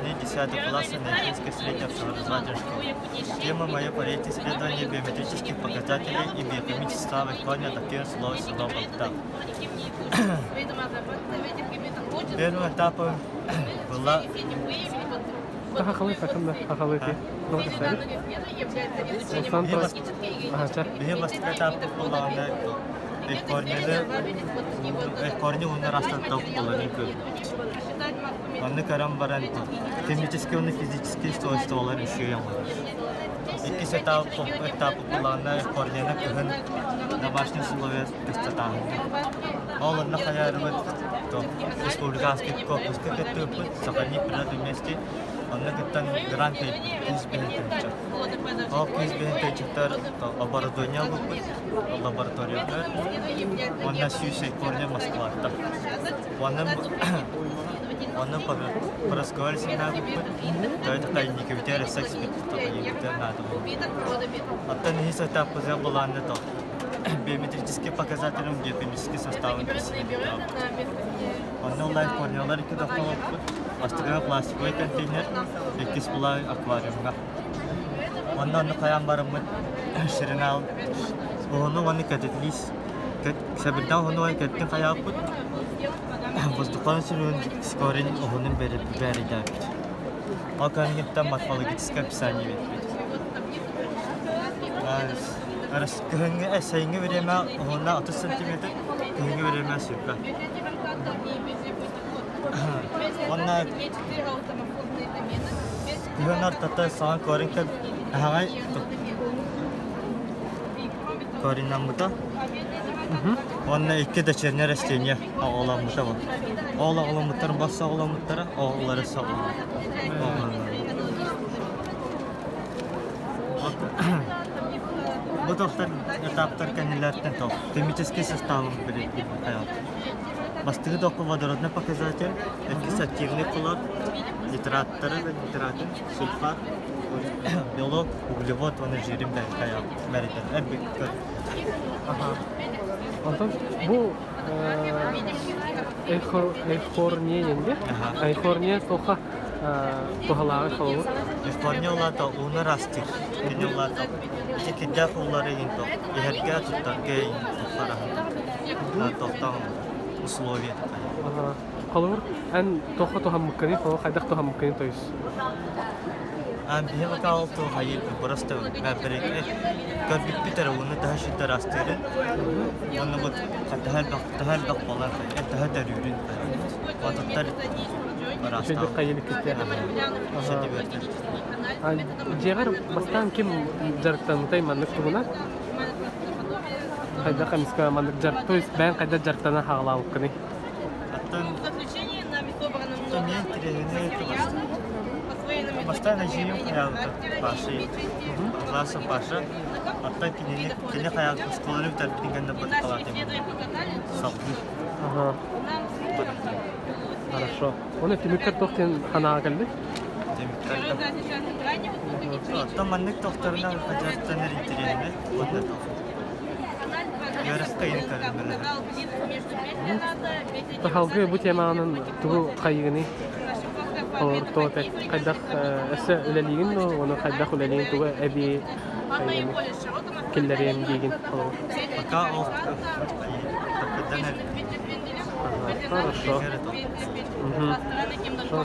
Ученик 10 класса Найахинской средней общеобразовательной школы. Тема моей проекта исследования биометрических показателей и биохимического корня адаптивных слов село Балта. Первым этапом была Хахалы сакында хахалы ти. Биһи бастакы этаппыт буоллаҕына корнины корни уонна растан буоларын көрбүт. Онно көрөн баран химический уонна физический свойстволар үчүгэй оҥорор. Иккис этап этапы буоллаҕына корнины кыһын домашних условиях кыстатааһыҥҥа. Ол онно хайаарыбыт республиканский корпуска кыттыыппыт сохранить природу вместе онно кыттан грант кыыс биһин тыһыынча. Ол кыыс биһин тыһыынчаттар оборудование ылбыппыт лабораториятыгар уонна 100 корня Москваттан. Уонна онно Парасковаль сигнаабыппыт, тоҕо тайникыбытыгар өссө эксперт наада буолла. Оттон иһис этаппытыгар былаанна то биометрический показателем биохимический составын Онно онлайн корнялар икки тохтолоппут. Бастакыга пластиковый контейнер, иккис була аквариумҥа. Онно онно хайаан бараммыт ширинал уһуну уонна кэтитлиис сэбирдэх уһуну уонна кэттин хайааппыт воздуханын сүрүн скорин уһунун бэрийдээбит. Ол кэнниттэн морфологическое описание биэрбит. Кыһыҥҥы сайыҥҥы бириэмэ уһуна 30 сантиметр, кыһыҥҥы бириэмэ 20. Уонна кыһын ортото саҥа корень аһаҕай кореннаммыта уонна икки дочернее растение оҕоломмута бу. Ол оҕоломмуттарын бас оҕоломмуттара, оҕолоро Бу тохтор этаптар кэннилэриттэн тох химический составын билэрбит Бастакы тоххо водородный показатель, иккис активный хлор, нитраттары, нитраты, сульфат, белок, углевод уонна жирин бэритэн эбиккэ. Онтон бу эйхорния диэн Эйхорния туха туһалааҕы холобур? Эйхорния улаата ууну ырастыыр. Кини улаата ити кирдээх уулары иһин иһэргэ туттарга иһин тохтоон тохтоон условия такая. Холобур, эн туохха туһаммыккыный, хайдах туһаммыккыный то есть? Биһи вокал хайыр просто көрбүппүт эрэ уонна таһа шиттэр астыырын уонна вот таһа элбэх буолар таһа төрүүрүн отуттар Үчүгэйдик хайылыккыттар. Дьиэҕэр бастаан ким дьарыктаммытай маннык тугунан? Хайдах эмискэ маннык дьарык, то есть бэйэҥ хайдах дьарыктана хаалаабыккыный? Оттон Бастаан эдьиийим хайаабыта Паша Власов Паша оттон кинини кини хайаабыт оскуоланы бүтэрбитин кэннэ бытыкалаатым салгыы Ага. Хорошо. Оны түмүккэр туох диэн санааҕа кэллиҥ? Түмүккэр Оттон маннык тохторунан дьарыктанар интэриэһинэй уонна үөрэххэ иһин көрүҥнэлэһэр. Салгыы бу теманан тугу хайыыгыный? Холобур, хайдах өссө үлэлиигин дуо? Уонна хайдах үлэлиигин тугу эбии киллэриэм диигин холобур? Пока ол такыдан Хорошо.